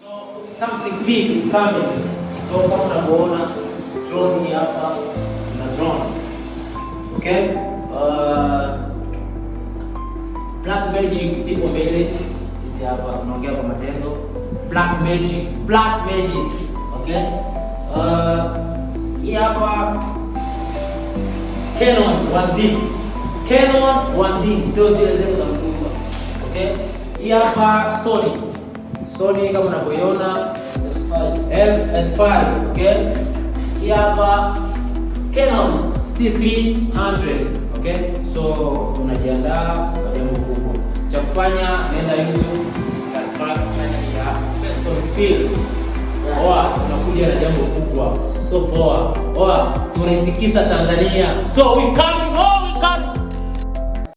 So something big is coming. So kama unavyoona drone hii hapa, tuna drone. Okay? Black Magic zipo mbele hizi hapa, tunaongea kwa matendo. Black Magic, Black Magic. Okay? Hii hapa Canon 1D. Canon 1D sio zile zile za mtumba. Okay? Hii hapa Sony. Sony kama unavyoiona S5, okay? Hii hapa Canon C300, okay? So tunajiandaa kwa jambo kubwa. Cha kufanya, nenda YouTube, subscribe channel ya Feston Phil. Poa, tunakuja na jambo kubwa. So poa. Poa, tunaitikisa Tanzania. So we coming, oh we coming.